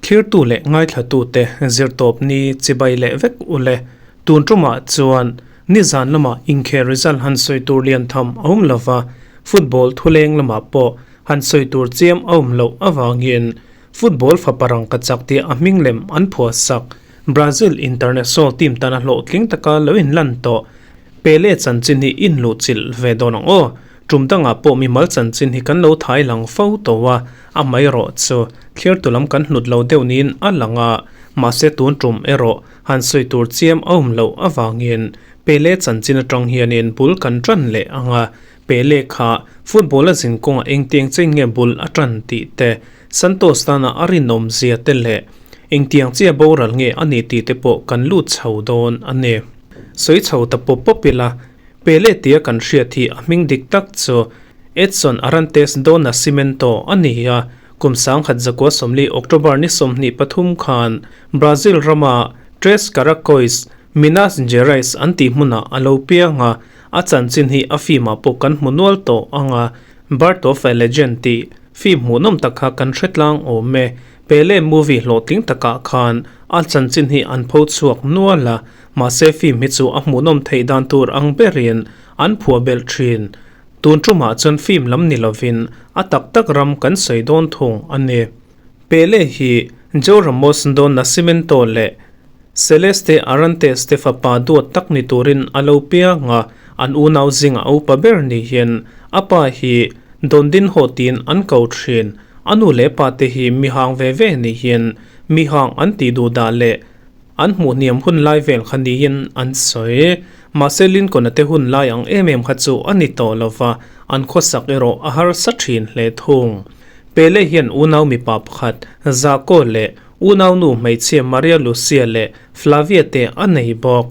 Thlirtu leh ngaithlatute zirtawp ni chibai leh vek ule. Tun tumah chuan nizan lamah inkhel result han sawi tur lian tham a awm lova, football thuleng lamah pawh han sawi tur chiam a awm loh avangin football fapa rangka chak tia a hming lem an phuah sak Brazil international team tana hlawhtling taka lo inlan tawh Pele chanchin hi inluhchilh ve dawn ang aw. Tum dangah pawh mimal chanchin hi kan lo thai lang fo tawh a, amaherawh chu thlir tu lam kan hlut lo deuh niin a lang a, mahse tun tum erawh han sawi tur chiam a awm loh avangin Pele chanchin atang hianin bul kan tan leh ang a, Pele kha football a zin kawngah engtiang che nge bul a tan tih te, Santos tana a rinawm zia te leh engtiang chia boral nge a ni tih te pawh kan lut chho dawn a ni. Sawi chho ta pawp pawp ila, Pele tia kan hriat hi a hming dik tak chu Edson Arantes do Nascimento a ni a, kum 1940 October ni 23 khan Brazil rama Tres Caracois, Minas Gerais an tih hmunah a lo piang a, a chanchin hi a film-ah pawh kan hmu nual tawh ang a, Birth of a Legend tih film hmuhnawm tak kha kan hre tlang awm e. Pele movie hlawhtling takah khan a chanchin hi an pho chhuak nual a, Mahse film hi chu a hmuhnawm theih dan tur ang berin an phuah belh thin. Tun tumah chuan film lam ni lovin a tak tak ram kan sawi dawn thung a ni. Pele hi Joe Ramos do Nascimento leh Celeste Arantes te fapa duat tak ni turin a lo piang a, an unau zinga a upa ber niin a pa hi Dondinho tiin an ko thin. A nu leh pa te hi mihang ve ve niin mihang an tih duh dah leh An hmuh hniam hun lai vel kha niin an sawi. Mahse Lincoln-a te hun lai ang em em kha chu a ni tawh lo va, an khawsak erawh a harsa thin hle thung. Pele hian unau mipa pakhat, Zaco leh unau nu hmeichhia Maria Lucia leh Flavia te a nei bawk.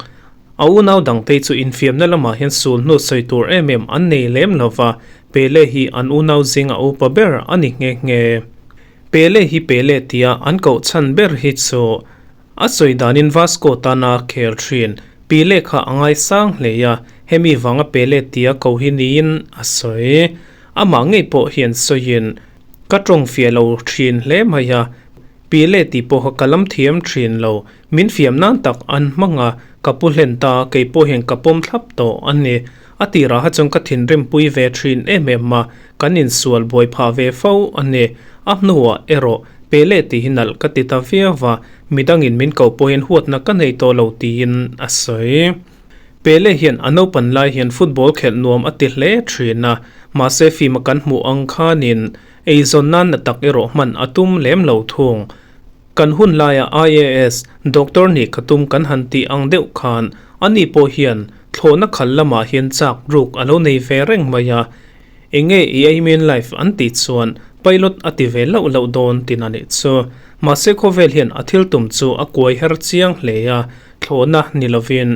A unau dangte chu infiamna lamah hian sul hnu sawi tur em em an nei lem lo va, Pele hi an unau zinga upa ber a ni nghe nghe. Pele hi Pele tia an koh chhan ber hi chu a sawi danin Vasco tana khel thin Pele kha a ngaisang hle a, hemi vanga Pele tia ko hi niin a sawi. Amah ngei pawh hian sawiin, Ka tawng fiah lo thin hle mai a, Pele tih pawh kha ka lam thiam thin lo, min fiam nan tak an hmang a, ka pu hlen ta, kei pawh hian ka pawm thlap tawh a ni. A tirah kha chuan ka thinrim pui ve thin em em a, kan insual buai phah ve fo a ni. A hnuah erawh Pele tih hi nalh ka ti ta viau va, midangin min ko pawhin huatna ka nei tawh lo tiin a sawi. Pele hian a naupan lai hian football khelh nuam a ti hle thin a, mahse fima kan hmuh ang khanin eizawn nan na tak erawh hman a tum lem lo thung. Kan hun laia IAS Doctor nih ka tum kan han tih ang deuh khan ani pawh hian thlawhna khal lamah hian chak ruk a lo nei ve reng mai a. Enge i aim in life an tih chuan pilot a ti ve loh loh dawn tin a nih chu. Mahse khawvel hian a thil tum chu a kuai her chiang hle a, thlawhna ni lovin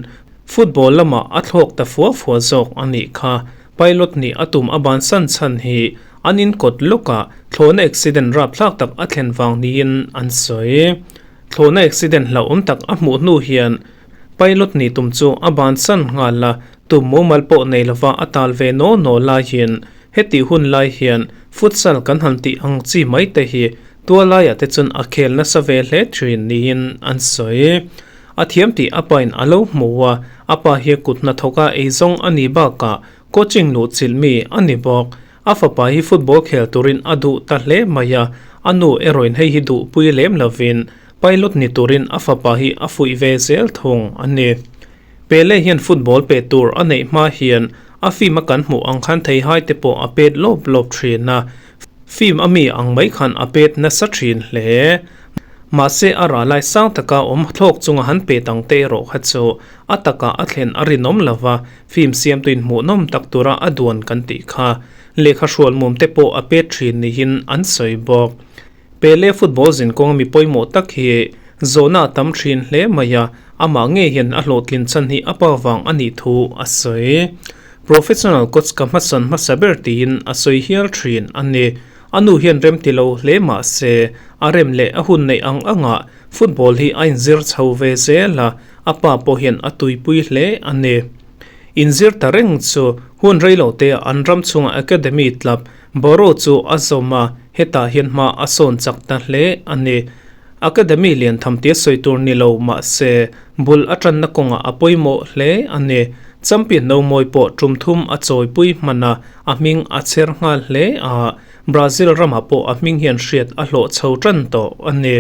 football lamah a thlawk ta fua fua zawk a nih kha. Pilot nih a tum a bansan chhan hi An inkawt lawkah thlawhna accident rapthlak tak a thlen vang niin an sawi. Thlawhna accident hlauhawm tak a hmuh hnu hian pilot nih tum chu a bansan nghal a, tum mumal pawh nei lova a tal ve naw naw laiin hetih hun lai hian futsal kan han tih ang chi mai te hi tualaiah te chuan a khel nasa ve hle thin niin an sawi. A thiam tih a pain a lo hmu a, a pa hi kut hnathawka eizawng a nih bakah Coaching luh chilh mi a ni bawk. A fapa hi football khel turin a duh ta hle mai a, a nu erawhin hei hi duhpui lem lovin pilot ni turin a fapa hi a fuih ve zel thung a ni. Pele hian football pe tur a neih hma hian a film a kan hmuh ang khan theihai te pawh a pet lawp lawp thin a, film a mi ang mai khan a pet nasa thin hle. Mahse a rah lai sang taka awm thlawk chunga han pet ang te erawh kha chu a takah a thlen a rinawm lova, Film siamtuin hmuhnawm tak tura a duan kan tih kha lehkha hrual mum te pawh a pet thin niin an sawi bawk. Pele football zinkawng mi pawimawh tak hi zawhna a tam thin hle mai a, amah ngei hian a hlawhtlin chhan hi a pa vang a nih thu a sawi. Professional coach ka hmasawn hmasa ber tiin a sawi hial thin a ni. A nu hian rem ti lo hle mah se a rem leh a hun neih ang angah football hi a inzir chho ve zel a, A pa pawh hian a tuipui hle a ni. Inzir ta reng chu Hun reilote ah an ram chhunga academy club Boro chu a zawm a, hetah hian hma a sawn chak ta hle a ni. Academy lian tham tia sawi tur ni lo mah se bul a tanna kawngah a pawimawh hle a ni. Champion no mawi pawh tum thum a chawipui hman a, a hming a chher nghal hle a, Brazil ramah pawh a hming hian hriat a hlawh chho tan tawh a ni.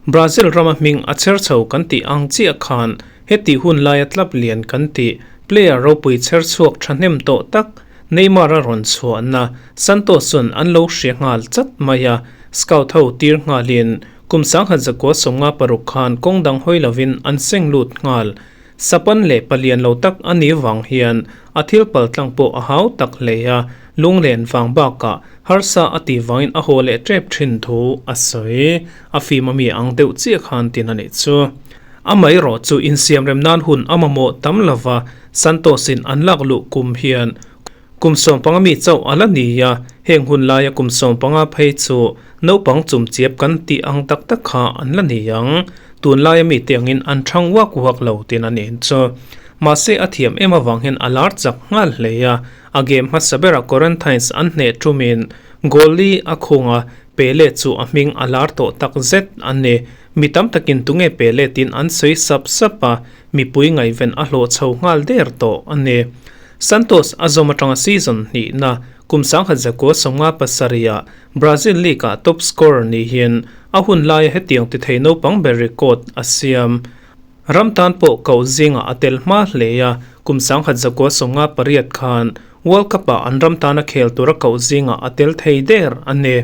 Brazil rama hming a chher chho kan tih ang chiah khan Heti hun laia club lian kan tih, player ropui chher chhuak thahnem tawh tak Neymar a rawn chhuahna Santos chuan an lo hria nghal chat mai a, scout ho tir nghalin kum 1926 khan kawng dang hawi lovin an seng lut nghal. Sapan leh palian lo tak a nih vang hian a thil paltlang pawh a hau tak hle a, lunglen vang bakah harsa a tih vangin a haw leh tep thin thu a sawi. A fim ami ang deuh chiah khan tin a nih chu. Amaherawh chu insiamrem nan hun a mamawh tam lova Santos-in an lak luh kum hian kum 15 mi chauh a la ni a, heng hun laia kum 15 phei chu naupang chumchiap kan tih ang tak tak kha an la ni ang. Tunlaia mite angin an thang uak uak lo tin a ni chu. Mahse a thiam em avang hian a lar chak nghal hle a, a game hmasa berah Corinthians an hneh tumin goal li a khung a, Pele chu a hming a lar tawh tak zet a ni. Mi tam takin tunge Pele tiin an sawi sap sap a, mipui ngaihven a hlawh chho nghal der tawh a ni. Santos a zawm atanga season hnihna kum 1957 ah Brazil League ah top scorer nihin a hun laia hetiang ti thei naupang ber record a siam. Ram tan pawh koh zingah a tel hma hle a, kum 1958 khan World Cup ah an ram tana khel tura koh zingah a tel thei der a ni.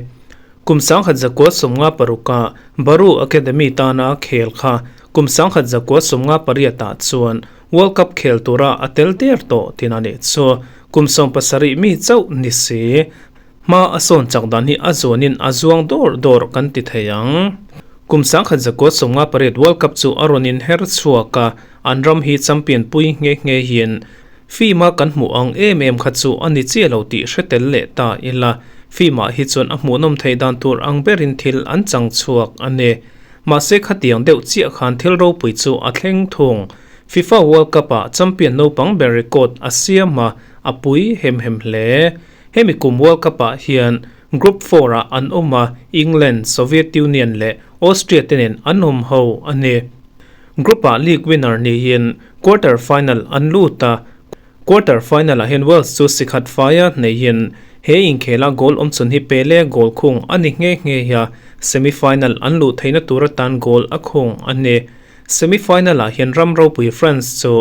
Kum 1956 ah Baru Academy tana khel kha kum 1958 ah chuan World Cup khel tura a tel der tawh tin a nih chu. Kum 17 mi chauh ni si. Hma a sawn chak dan hi a zuanin a zuang dawr dawr kan ti thei ang. Kum 1958 World Cup chu a rawn inher chhuak a, an ram hi champion pui nghe nghe hian Film a kan hmuh ang em em kha chu a ni chiah lo tih hre tel leh ta ila, film ah hi chuan a hmuhnawm theih dan tur ang berin thil an chang chhuak a ni. Mahse khatiang deuh chiah khan thil ropui chu a thleng thung. FIFA World Cup ah champion naupang ber record a siam a, a pui hem hem hle. Hemi kum World Cup ah hian Group 4 ah an awm a, England, Soviet Union leh Austria te nen an awm ho a ni. Group ah league winner niin quarter final an lut a, quarter final ah hian Wales chu sikhat faia neihin he inkhela goal awmchhun hi Pele goal khung a ni nghe nghe a, semi final an luh theihna tur atan goal a khung a ni. Semi final ah hian ram ropui France chu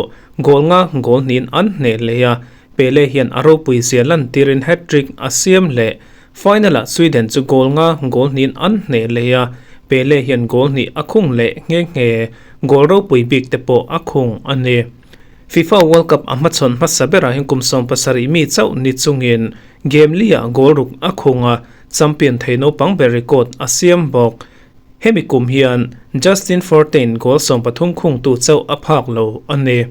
goal nga goal hnihin an hneh leh a, Pele hian a ropui zia lantirin hat-trick a siam leh. Final ah Sweden chu goal nga goal hnihin an hneh leh a, Pele hian goal hnih a khung leh nghe nghe, goal ropui bik te pawh a khung a ni. FIFA World Cup a hmachhawn hmasa berah hian kum 17 mi chauh ni chungin game li ah goal ruk a khung a, champion thei naupang ber record a siam bawk. Hemi kum hian Justin Fortain goal 13 khungtu chauh a phak lo a ni.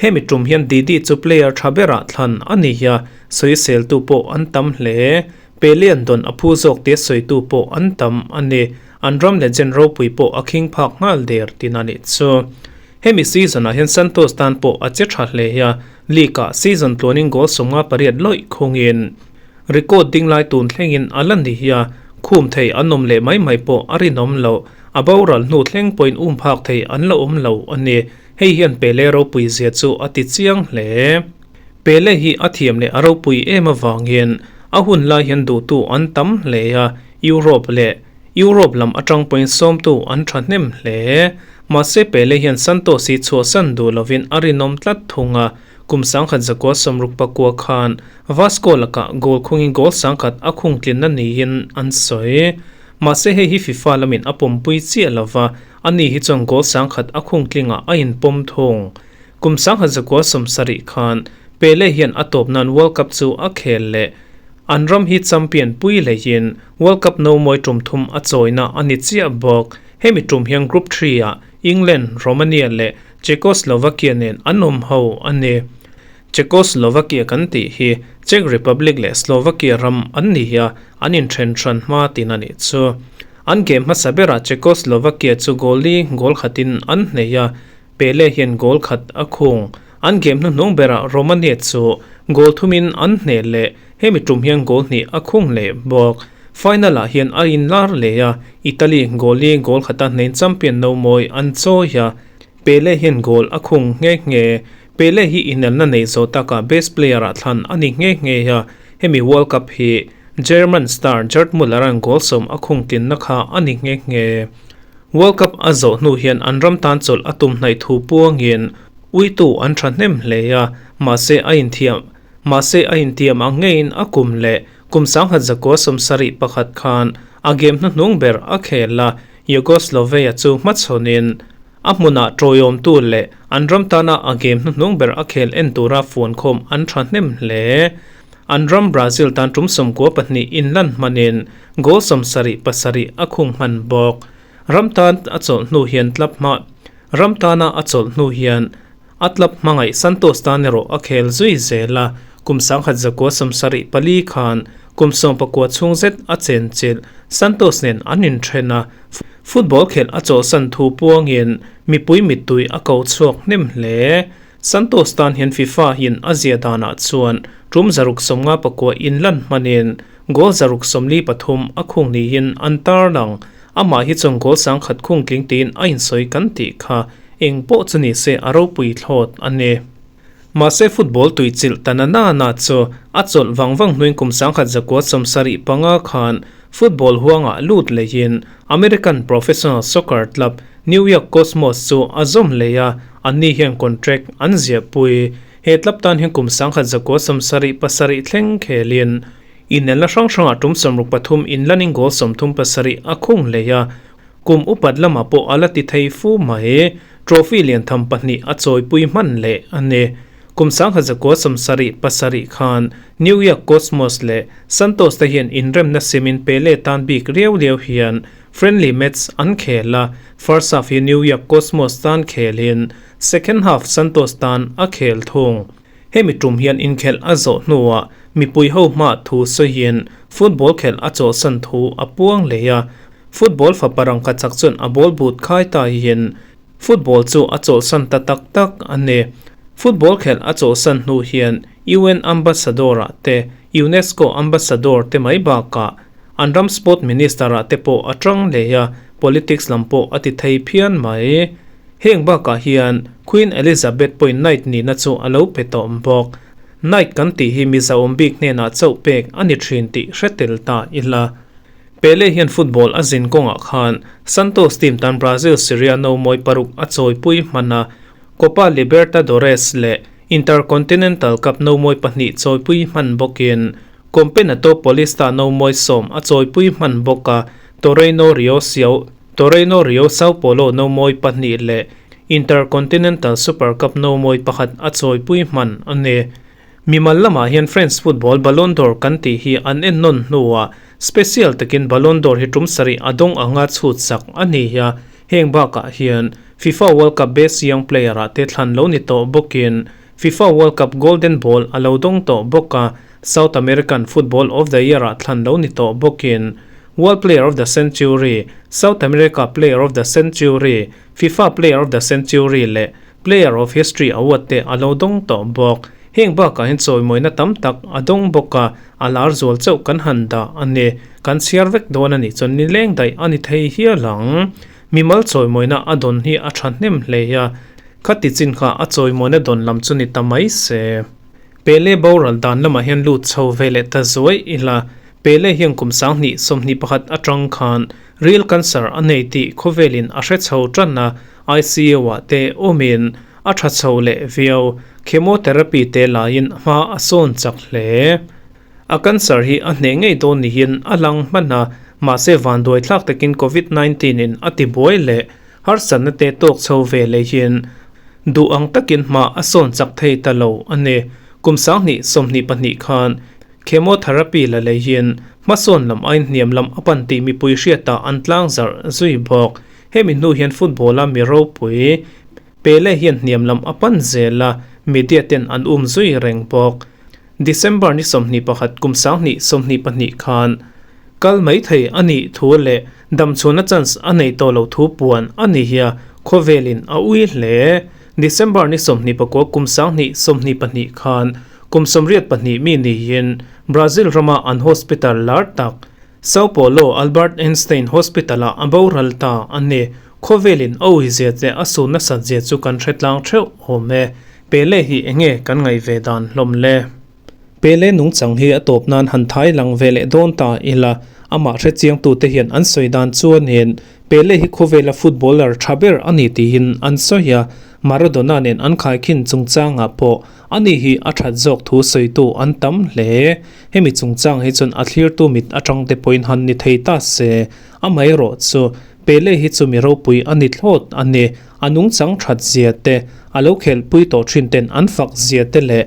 Hemi tum hian Didi chu player tha berah thlan a ni a, sawiseltu pawh an tam hle. Pele-a'n dawn a phu zawk tia sawitu pawh an tam a ni. An ram legend ropui pawh a khing phak nghal der tin a nih chu. Hemi season-ah hian Santos tan pawh a che tha hle a, league-ah season tluanin goal 58 lawih khungin record ding lai tun thlengin a la ni a, khum thei an awm leh mai mai pawh a rinawm loh. A boral hnu thleng pawhin um phak thei an la awm lo a ni. Hei hian Pele ropui zia chu a ti chiang hle. Pele hi a thiam leh a ropui em avangin a hun lai hian duhtu an tam hle a, Europe leh Europe lam atang pawhin sawmtu an thahnem hle. Mahse Pele hian Santos hi chhuahsan duh lovin a rinawm tlat thung a, kum 1969 khan Vasco lakah goal khungin goal 10,000 a khungtlinna niin an sawi. Mahse hei hi FIFA lamin a pawmpui chiah lova, Ani hi chuan goal 10,000 a khungtlingah a inpawm thung. Kum 1970 khan Pele hian a tawp nan World Cup chu a khel leh. An ram hi champion pui leiin World Cup no mawi tum thum a chawina a ni chiah bawk. Hemi tum hian Group 3 ah England, Romania leh Czechoslovakia nen an awm ho a ni. Czechoslovakia kan tih hi Czech Republic leh Slovakia ram an ni a, an inthen hran hma tin a nih chu. An game hmasa berah Czechoslovakia chu goal li goal khatin an hneh a, Pele hian goal khat a khung. An game hnuhnung berah Romania chu goal thumin an hneh leh hemi tum hian goal hnih a khung leh bawk. Final ah hian a inlar leh a, Italy goal li goal khata hnein champion no mawi an chawi a, Pele hian goal a khung nghe nghe. Pele hi inelna nei zawh takah best player ah thlan a ni nghe nghe a, hemi World Cup hi German star Gerd Muller-a'n goal sawm a khung tinna kha a ni nghe nghe. World Cup a zawh hnu hian an ram tan chawlh a tum hnaih thu puangin uitu an tha hnem hle a, mahse a inthiam mahse a intiam ang ngeiin a kum leh kum 1971 khan a game hnuhnung ber a khel a, Yugoslavia chu hmachhawnin a hmunah tawiawmtu leh an ram tana a game hnuhnung ber a khel en tura fuankhawm an tha hnem hle. An ram Brazil tan tum 92 inlan hmanin goal 77 a khung hman bawk. Ram tan a chawlh hnu hian club hma Ram tana a chawlh hnu hian a club hmangaih Santos tan erawh a khel zui zel a, kum 1974 khan kum 19 chhung zet a chenchilh Santos nen an inthen a, football khelh a chawlhsan thu puangin mipui mittui a ko chhuak hnem hle. Santos tan hian FIFA in a zia danah chuan tum 659 inlan hmanin goal 643 a khung niin an tarlang. Amah hi chuan goal 1000 khung tling tiin a insawi kan tih kha eng pawh chu ni se a ropui thlawt a ni. Mahse football tuichilh ta na na na chu a chawlh vang vang hnuin kum 1975 khan football huangah lut leiin American professional soccer club New York Cosmos chu a zawm leh a, anni hian contract an ziahpui. He club tan hian kum 1977 thleng khelin inelna hrang hrangah tum 63 inlanin goal 37 a khung leh a, kum upat lamah pawh a la ti thei fu mai. Trophy lian tham pahnih a chawipui hman leh a ni. Kum 1977 khan New York Cosmos leh Santos te hian inremna simin Pele tan bik riau riau hian friendly match an khel a, first half hi New York Cosmos tan khelin second half Santos tan a khel thung. Hemi tum hian inkhelh a zawh hnuah mipui ho hma thu sawiin football khelh a chawlhsan thu a puang leh a, football fapa rangkha chak chuan a ball but khai ta hian football chu a chawlhsan ta tak tak a ni. Football khelh a chawlhsan hnu hian UN ambassador ah te UNESCO ambassador te mai bakah an ram sport minister ah te pawh a tang leh a, politics lam pawh a ti thei phian mai. Heng bakah hian Queen Elizabeth pawhin Knight nihna chu a lo pe tawh bawk. Knight kan tih hi miza awm bik hnenah chauh pek a ni thin tih hre tel ta ila. Pele hian football a zin kawngah khan Santos team tan Brazil Serie A no mawi paruk a chawipui hman a, Copa Libertadores leh Intercontinental Cup no mawi pahnih chawipui hman bawkin Campeonato Paulista no mawi sawm a chawipui hman bawk a, Torneio Rio São Torneio Rio São Paulo no mawi pahnih leh Intercontinental Super Cup no mawi pakhat a chawipui hman a ni. Mimal lamah hian French football Ballon d'Or kan tih hi an en nawn hnuah special takin Ballon d'Or hi tum sarih a dawng anga chhut sak a ni a, heng bakah hian FIFA World Cup Best Young Player ah te thlan lo ni tawh bawkin FIFA World Cup Golden Ball a lo dawng tawh bawk a, South American Football of the Year ah thlan lo ni tawh bawkin World Player of the Century, South America Player of the Century, FIFA Player of the Century leh Player of History award te a lo dawng tawh bawk. Heng bakah hian chawimawina tam tak a dawng bawk a, a lar zual chauh kan han dah a ni. Kan chhiar vek dawn a nih chuan nileng daih a ni thei hial ang. Mimal chawimawina a dawn hi a tha hnem hle a, khati chin kha a chawimawina dawn lam chu ni ta mai se. Pele boral dan lamah hian lut chho ve leh ta zuai ila, Pele hian kum 2021 atang khan ril cancer a nei tih khawvelin a hre chho tan a, ICU ah te awmin a tha chho leh viau. Chemotherapy te laiin hma a sawn chak hle. A cancer hi a hneh ngei dawn niin a lang hman a, mahse vanduai thlak takin Covid 19 in a ti buai leh harsatna te tawk chho ve lehin duh ang takin hma a sawn chak thei ta lo a ni. Kum 2022 khan chemotherapy la leihin hmasawn lam aiin hniam lam a pan tih mipui hriatah an tlang zarh zui bawk. Hemi hnu hian football a mi ropui Pele hian hniam lam a pan zel a, media ten an um zui reng bawk. December ni 21 kum 2022 khan kal mai thei a nih thu leh damchhuahna chance a nei tawh lo thu puan a ni hi a, khawvelin a ui hle. December ni 24 kum 2022 khan kum 82 mi niin Brazil rama an hospital lar tak Sao Paulo Albert Einstein Hospital-ah a boral ta a ni. Khawvelin a uizia che a sun nasat zia chu kan hre tlang theuh awm e. Pele hi enge kan ngaih ve dan hlawm le? Pele nungchang hi a tawp nan han thai lang ve leh dawn ta ila, amah hre chiangtute hian an sawi dan chuanin Pele hi khawvela footballer tha ber a ni tiin an sawi a, Maradona nen an khaikhin chungchangah pawh ani hi a that zawk thu sawitu an tam hle. Hemi chungchang hi chuan a thlirtu mit atang te pawhin han ni thei ta se, amaherawh chu Pele hi chu mi ropui a ni thlawt a ni. A nungchang that zia te, a lo khelhpui tawh thin ten an fak zia te leh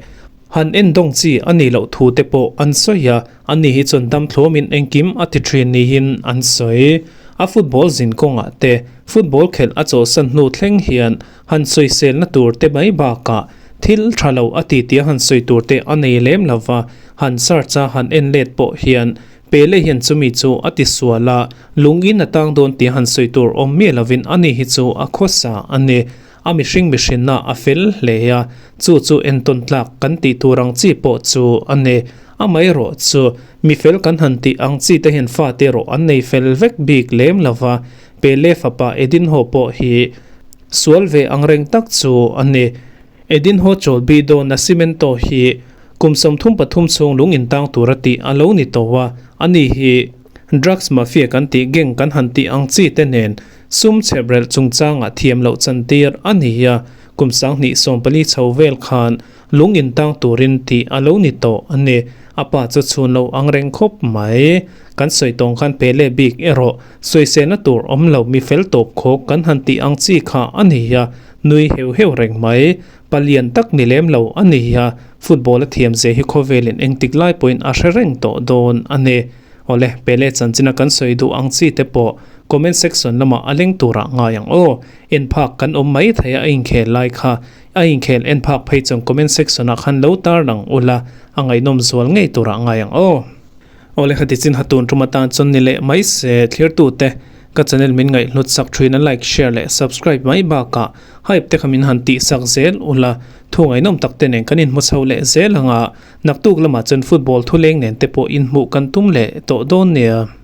han endawng chi a nih loh thu te pawh an sawi a, ani hi chuan damthlawmin engkim a ti thin niin an sawi. A football zin kawngah te, football khelh a chawhsan hnu thleng hian han sawiselna tur te mai bakah thil tha lo a ti tia han sawi tur te a nei lem lo va, han search a han en let pawh hian Pele hian chumi chu a ti sual a, lungin a tang dawn tia han sawi tur awm miah lovin ani hi chu a khawsa a ni. A mihring mihrinna a fel hle a, chu chu entawn tlak kan tih tur ang chi pawh chu a ni. Amaherawh chu, mi fel kan han tih ang chi te hian fate erawh an nei fel vek bik lem lo va, Pele fapa Edinho pawh hi sual ve ang reng tak chu a ni. Edinho Chawlhbido Nascimento hi kum 33 chhung lung intang tura tih a lo ni tawh a, ani hi drugs mafia kan tih gang kan han tih ang chi te nen sum chheprelh chungchangah thiam loh chantir a ni a, kum 2014 chho vel khan lung intang turin tih a lo ni tawh a ni. A pa chu chhun lo ang reng khawp mai. Kan sawi tawng khan Pele bik erawh sawiselna tur awm lo mi fel tawp khawk kan han tih ang chi kha a ni a, nui heuh heuh reng mai. Palian tak ni lem lo a ni a, football a thiam zia hi khawvelin engtik lai pawhin a hre reng tawh dawn a ni. Awle, Pele chanchina kan sawi duh ang chi te pawh comment section lamah a leng turah ngai ang aw. En phak kan awm mai thei a a inkhel lai kha. A inkhel en phak phei chuan comment section ah khan lo tar lang ula, a ngaihnawm zual ngei turah ngai ang aw. Awle khati chin hatun tum atan chuan ni leh mai se thlirtute ka channel min ngaihhlut sak thin a like share leh subscribe mai bakah hype te kha min han tih sak zel ula thu ngaihnawm tak te nen kan inhmu chho leh zel anga naktuk lamah chuan football thuleng nen te pawh inhmuh kan tum leh tawh dawn nia.